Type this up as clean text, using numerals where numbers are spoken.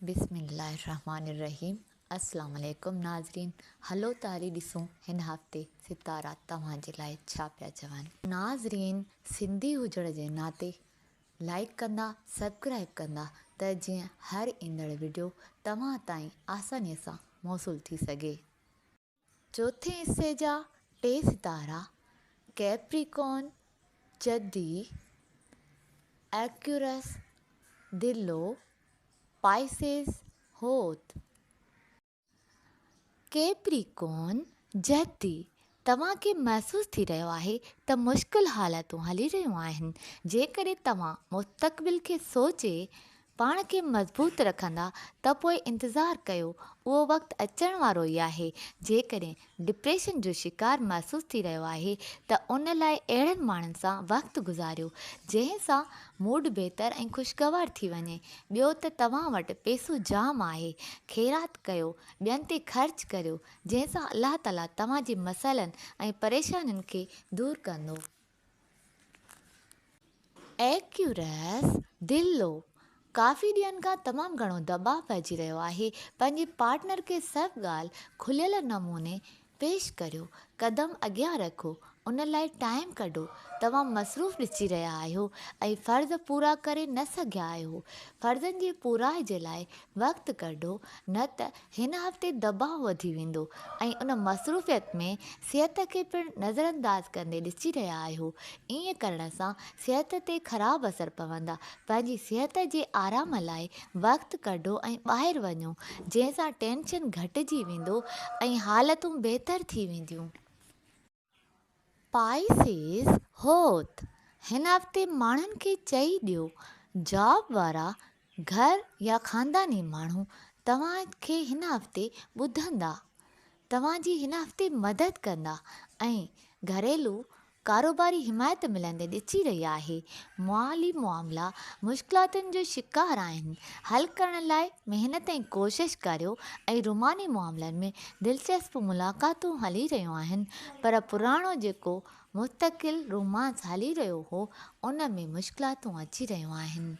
بسم الله الرحمٰن الرحيم السلام عليڪم ناظرين هلو ته هلي ڏسون هن هفتي ستارا توهان جي لاء ڇا پيا چون. ناظرين سنڌي هجڻ جي ناتي لائيڪ ڪندا سبڪرائيب ڪندا ته جيئن هر ايندڙ وڊيو توهان تائين آساني سان موصول ٿي سگهي. چوٿين حصي جا ٽي ستارا ڪيپريڪون، جدي، ايڪيورس، دلو، پائسيز، حوت. ڪيپريڪون، جدي، توهان کي محسوس ٿي رهيو آهي ته مشڪل حالتون هلي رهيون آهن، جيڪڏهن توهان مستقبل کي سوچي پاڻ کي مضبوط رکندا ته پوء انتظار ڪيو اهو وقت اچڻ وارو ئي آهي، جيڪڏهن ڊپريشن جو شڪار محسوس ٿي رهيو آهي ته ان لاء اهڙن ماڻهن سان وقت گذاريو جنهن سان موڊ بهتر ۽ خوشگوار ٿي وڃي، ٻيو ته توهان وٽ پئسو جام آهي، خيرات ڪيو، ٻين تي خرچ ڪريو، جنهن سان الله تعاليٰ توهان جي مسئلن ۽ پريشانين کي دور ڪندو. ايڪيورس، دلو، ڪافي ڏينهن کان تمام گهڻو دٻاء پئجي رهيو آهي، پنهنجي پارٽنر کي سڀ ڳالهه کليل نموني پيش ڪريو، قدم اڳيان رکو، ان لاء ٽائيم ڪڍو، توهان مصروف ڏسجي رهيا آهيو ۽ فرض پورا ڪري نه سگهيا آهيو، فرضن جي پورائي جي لاء وقت ڪڍو نه ته هن هفتي دٻاء وڌي ويندو ۽ ان مصروفيت ۾ صحت کي پڻ نظرانداز ڪندي ڏسجي رهيا آهيو، ائين ڪرڻ سان صحت تي خراب اثر پوندا، پنهنجي صحت جي آرام لاء وقت ڪڍو ۽ ٻاهر وڃو، جنهن سان ٽينشن گهٽجي ويندو ۽ حالتون بهتر ٿي وينديون. پائسيز، هوت، هن هفتي ماڻهن کي چئي ڏيو، جاب وارا، گهر يا خانداني ماڻهو توهان کي هن هفتي ٻڌندا، توهان جي هن هفتي مدد ڪندا ۽ گهريلو ڪاروباري حمايت ملندي ڏسي رهي آهي. مالي معاملا مشڪلاتن جو شڪار آهن، حل ڪرڻ لاء محنت ۽ ڪوشش ڪريو ۽ روماني معاملن ۾ دلچسپ ملاقاتون هلي رهيون آهن پر پراڻو جيڪو مستقل رومانس هلي رهيو هو ان ۾ مشڪلاتون اچي رهيون آهن.